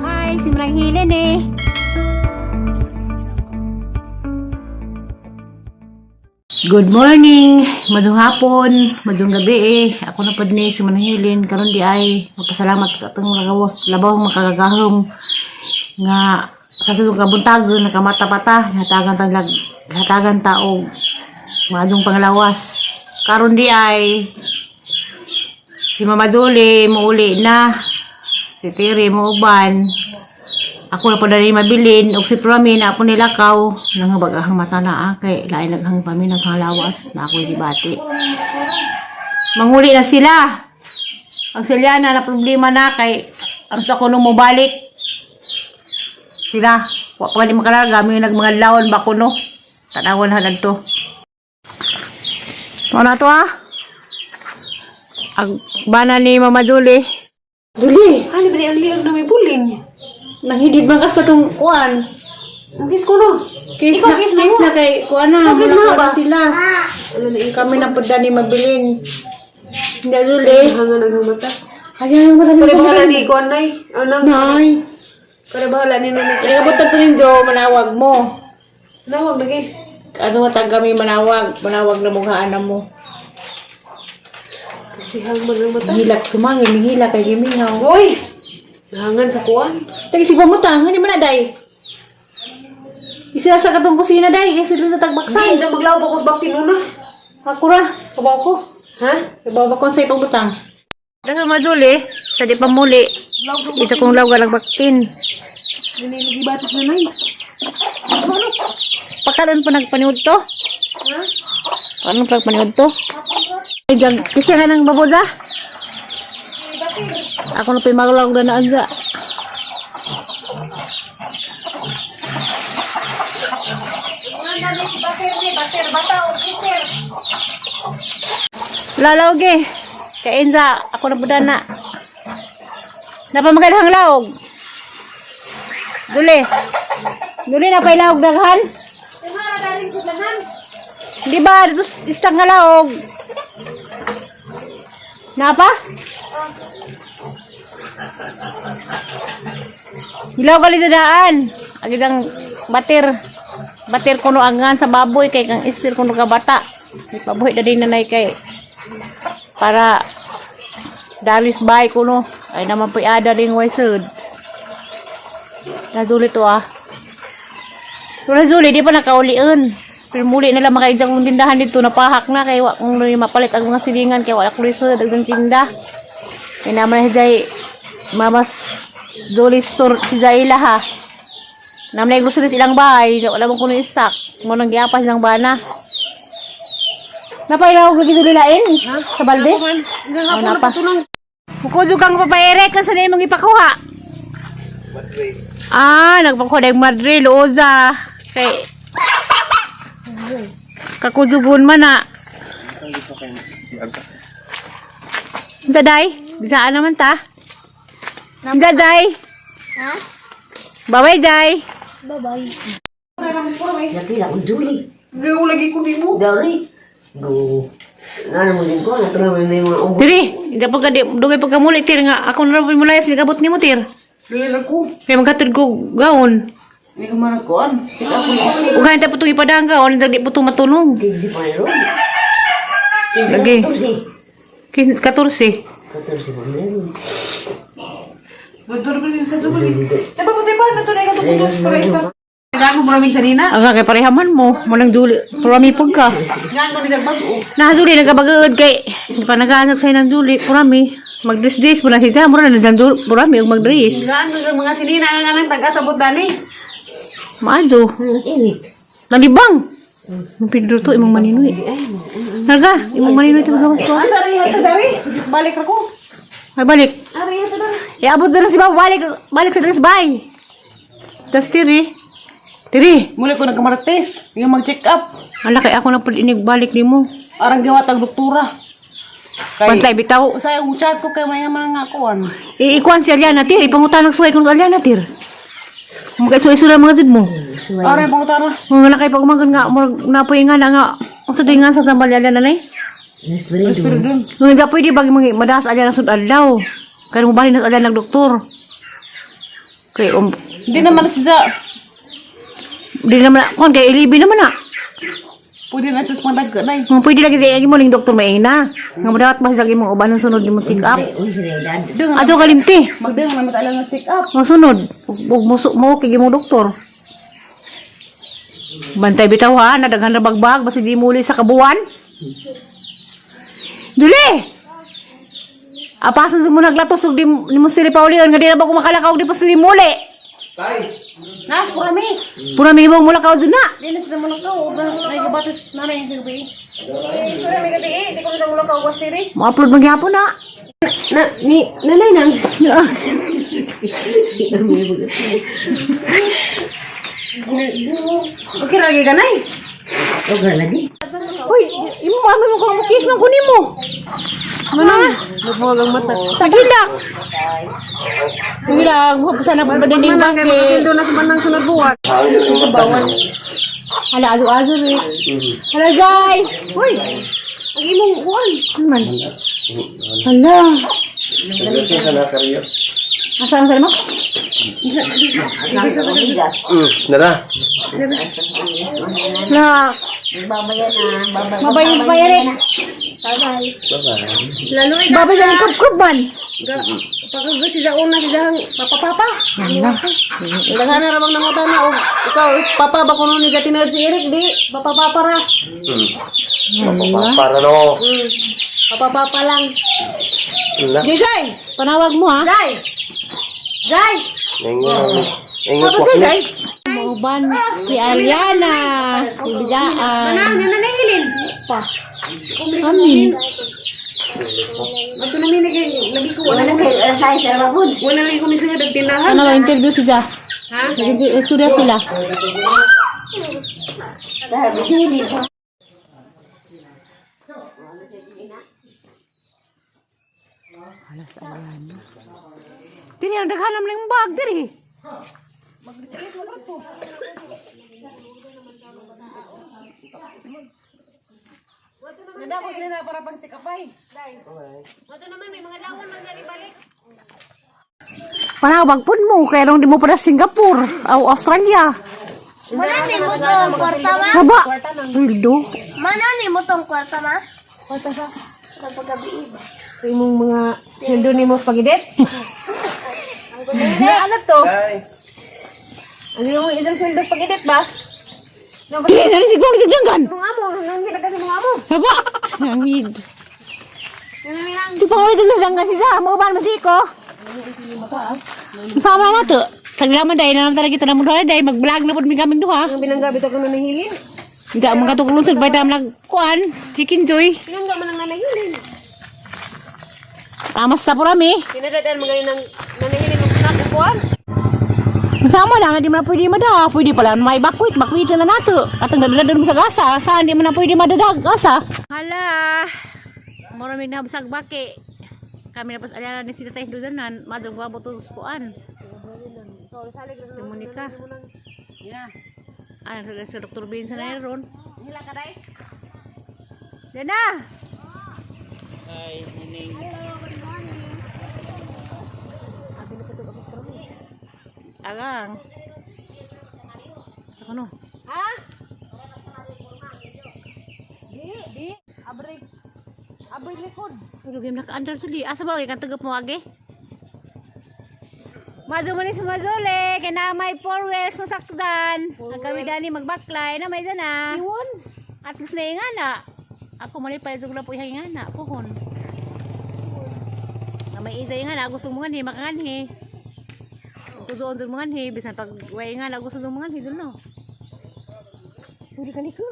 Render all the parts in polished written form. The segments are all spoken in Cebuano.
Hi, si Manang Hilen eh. Good morning, madung hapon, madung gabi eh. Ako na pud ni si Manang Hilen karon di ay magpasalamat sa atong lagawas labaw makagagahom nga sa sulong kabuntag nakamata pata hatagan ta lag hatagan ta og maadong panglawas. Karon di ay si Mama Duli muuli na, si Tiri muuban. Ako na po dali mabilin og si Prami na ako nilakaw nanghabag ang mata na kay lain naghang pami naghalawas na ako gibati. Manguli na sila. Ang Siliana na problema na kay ang sa kuno mobalik. Sila wa pa ni makalaga mi nag mga lawon ba kuno. Tanawon ha nagto. Ano na to ah? Ang bana ni Mama Duli. Duli, Ano ba ang liag na may buling? nahidid man kas katong kuan. Ang kiss ko no. Kiss Ikaw, na, kiss kiss na na kay kuan na, Ikaw, kiss muna na ba? na sila. Kami na pud ni mabilin. Hindi Duli. Hangan ang mata. Kaya nga Kare madali bahala ni kuan nay. Anang Nay. kare bahala ni nanay. Inabot to nindo manawag mo. Nawag lagi. Ano matag kami manawag, manawag na mukhaan na mo. Kasi hangman ang mata. Hilak sumangin, hilak kay gimingaw. Hoy! Nahangan sa kuan. Tagi si pamutang, hani man na day. Isa sa katong kusina day, isa sa tagbaksan. Hindi na maglaw ko sa baktin una. Ako ra, kabaw ko. Ha? Kabaw ko sa ipamutang. Dahil maduli, sa di pamuli. Ito kong law galang baktin. Hindi lagi batik na nay. Pakaroon pa nagpaniod to? Ha? Paano pa nagpaniod to? Ay, gag, kasi nga ng baboda. Ako na pimaglaw na naanza. Lalaog eh. Kainza, ako na buda na. Napamagandang laog. Duli. Duli na pa ilaog daghan. Di ba, dito istang nga laog. Napa? Ilaw kali sa daan. Ang isang batir. Batir kuno angan sa baboy kay kang istir kuno ka bata. May pabuhi na din nanay kay para dalis bay kuno. Ay naman po ada ring waysud. Nazuli to ah. So nazuli di pa nakaulian. Pero muli na lang makaijang kong tindahan dito napahak na kay wa kung mapalit ang mga silingan kay wala ko lisod ang tinda. Kay naman si Jay Mamas Zuli store si Zaila ha. Naman ay grocery sa ilang bahay, wala mong kuno isak. Mo nang giapas ilang bana. Napailaw ko dito lain sa balde. Hanggang Oh, hapon na napa. patulong. Mukudo kang papaere kasi na imong ipakuha. Ah, nagpakuha dahil Madre, Looza. Kay kakudugon man na. Daday, bisaan naman ta. Daday. Ha? Bye-bye, Day. Bye-bye. Dati lang, duli. Gaw lagi ko nimo. Dali. Go. Ano mo din ko, natural may may mga ugo. Tiri, hindi pa ka dugay pagkamuli tir nga ako na rin mulayas nikabot nimo tir. Dili lang ko. Kay maghatid ko gaon. Hindi ko man kuan. Sige ako. Ug ta putong ipadang gaon, di putong matunong. Kinsi pa rin. Lagi. 14. 14. 14 pa meron. Budor ba yung sa zubali? Eh, papunti pa na to na ikaw para isa. Gago mo sa nina. Ang kay parehaman mo, mo nang duli, purami pag ka. Gago ni bago. Nahazuli nagabagod kay di pa nagaanag sa nang duli, purami. Magdris-dris mo na siya, mura na nang duli, purami og magdris. Gago sa mga sinina ang anang taga-sabot dali. Maado, Init. nalibang. Ang Pedro to imong maninoy. Naga, imong maninoy to gawas ko. Ari hato dari. Balik ra ko. Ay balik. Ari hato dari. Iabot na lang si Baba, balik, balik sa dress bay. Tas tiri. Tiri. Muli ko nagkamartes. Yung mag-check up. Ala kay ako na pud inig balik nimo. Arang giwatag doktora. Kay Pantay bitaw. Usay ang chat ko kay maya mga kuan. Iikuan si Aliana tir, ipangutan ang suway kung Aliana tir. Magkaiso-iso na mga jud mo. Aray, mga tara. Mga na kay pag umagan nga murag napoy nga na nga unsa day nga sa tambalyala na nay? Risperidon. Nung hindi pwede bagi mga madas alya lang sud adlaw. Kaya mo balhin na alya ng doktor. Kay Hindi naman na siya. di naman na, kuan kay ilibi naman na. Pwede na siya sa mga dagka, day. Nga pwede lagi kay mo ning doktor may na. Nga mo dapat masag imong uban ang sunod nimo check up. Uy, sila edad. Deng, Ato kalimti. magdeng na matala ng check up. Nga sunod ug mo mo kay imong doktor. Bantay bitaw ha, nadaghan na bagbag basi di muli sa kabuan. Dili. Apasan sa mo naglatos ug di mo sili paulion nga di na ba ko makalakaw di pa sili muli. Na, kurami. Pura may ibang mulakaw dun na. Di na siya mulakaw. Naigabatos na rin yung gabi. Sorry, may gabi eh. Di ko na mulakaw. Bastiri. Mo-upload maghapon na. Na, ni, nanay nang. Okay, lagi ka na eh. Okay lagi. Uy, imo ano mo kung mukis man kunin mo. Ano na? Nagbuwag ang mata. Sige lang. Sige lang, sana pa din bakit. Doon na sa bandang sunod buwan. Hala, azo-azo eh. Hala, Zay! Uy! Ang imong buwan. Ano man? Hala. Asa ang mo? Nara. Na, Babaya na. Babay. mabay mabay rin. Bye-bye. Bye-bye. Lalo eh. Babay sa lingkod man. Pagkagas siya una siya ang papa-papa. Hala. Daghan na ramang nangutan na og ikaw papa ba kuno ni gatinad si Eric di papa-papa ra. Para no. Papa-papa lang. Na. Di Zay. Panawag mo ha. Zay. Zay. Ingon. Ingon Papa si Zay. Mauban si Ariana. Si Bidaan. Nana na hilin. Pa. Amin. Ato na mi lagi lagi ko Wala wala na kayo. Sa sa rabon. wala lagi ko ni siya dagtinahan. Ano ba interview si Ja? Ha? Surya sila. Alas Ariana. Diri ang daghan naman yung bag diri. Nada ko sila na para pang check up ay. Ato naman may mga dawon man dali balik. Panawag pud mo kaya nung di mo pa Singapore o Australia. Mana ni mo tong kwarta ma? Haba. Wildo. Mana ni mo tong kwarta ma? Kwarta sa Kapag gabi ba? sa imong mga sweldo nimo sa pagidit. Na ano to? Ano yung isang sweldo sa pagidit ba? Dili na rin siguro dagdagan. Mga amo, nang ginagas mga amo. Haba. Nangid. Si Pangulo sa danggan si Sa, mo ba masiko? Sama na to. Saglaman dahil na naman talaga kita na mo dahil mag-vlog na po mi kaming duha. Ang binangga bitaw ko na nahilin. Hindi ang mga tuklungsod ba tayo nag kuan, chicken joy. Binangga man ang nanahilin. Tamas na po rami. Pinadadaan mo ganin ng nanahilin ng nakukuan. Sama lang, hindi mo na pwede madawa. Pwede pala may bakwit, bakwit na nato. At ang dadadad mo sa gasa, saan hindi mo na pwede madadag gasa. Hala, marami na bisag baki. Kami na pas alala ni sila tayo dudanan, madong wabot sa kuan. Si Monica. Yeah. Ano sa Dr. Bin sa nairon. Hila ka dai. Dana! Hi, morning. Agang. Sa kuno. Ha? Di, di. Abri. Abri likod. Pero game naka-under suli. Asa ba kay kantagap mo age? Mazo mo ni sa Mazole, kay na may four wheels masakdan. Ang kami dani magbaklay na may dana. Iwon. At least na nga na. Ako malipay sa po yung nga na pohon. Na may isa nga na gusto mo nga ni makanganhi. Gusto mo nga ni bisan pag way nga na gusto mo nga ni dun no. Pwede ka liko.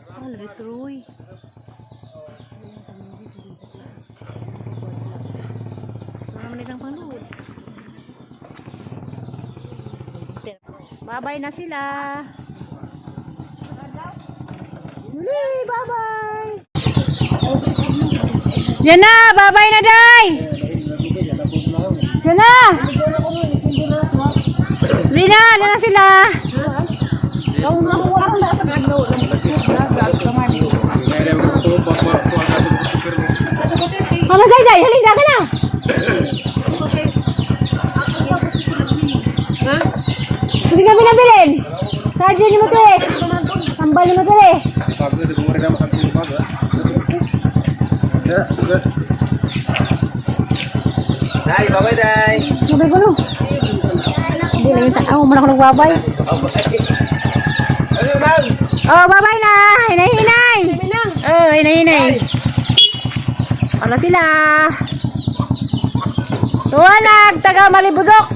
Ah, destroy. Wala naman ikang pangluod. Bye-bye na sila. Muli, bye-bye. Yan na, bye-bye na, Day. Yan na. Dali na, dali na sila. Mama Zay, halika ka na. Sige kami nabilin. Charger ni mo to eh. Sambal ni mo to eh. Day, bye-bye, Day. Sabay ko no. Hindi na yung tao. Muna ko nagbabay. Ano, ma'am? Oh, babay na. Hinay-hinay. Oh, hinay-hinay. Wala sila. Tuwanag, taga Malibudok.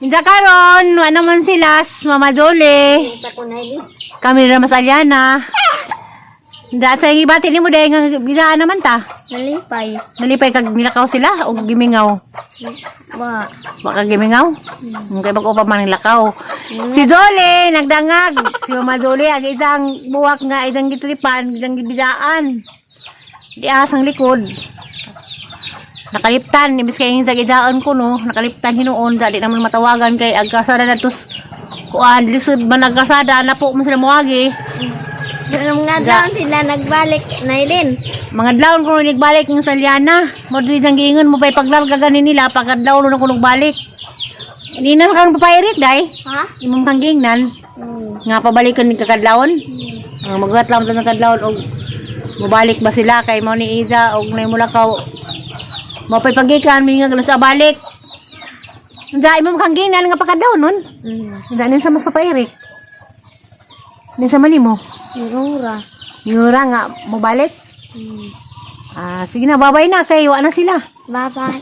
Hindi karon, wala naman sila, Mama Jolly. Kami na mas Aliana. Hindi, sa ibati ni mo dahil nga ginaan naman ta. Nalipay. Nalipay kag nilakaw sila o gimingaw. Wa. Baka gimingaw? Okay, bag pa man lakaw. Si Dolly, nagdangag. Si Mama Dolly, ang isang buwak nga, isang gitripan, isang gibidaan. Di asang likod. Nakaliptan, imbis kay sa gidaan ko no, nakaliptan hinuon, dali naman matawagan kay agkasada na tos kuan lisod man agkasada na po man sila moagi. Nung nga daw sila nagbalik, Nailin. Mga dlawon ko nagbalik ng salyana. Mo di nang giingon mo pa'y paglarga gani nila pagkadlaw na ko nagbalik. Hindi na kang papairik day. Ha? Imong kang giingnan nga pabalikan ni kakadlawon. Ang maguhat lang sa kadlawon og mobalik ba sila kay mao ni Iza og nay mulakaw. Mo pa'y pagikan mi nga sa balik. Unsa imong kang giingnan nga pakadlaw nun? Unsa nin sa mas papairik? Nin sa manimo? Ngura. Yura nga mobalik. Ah, sige na, babay na kay wa na sila. Bye-bye.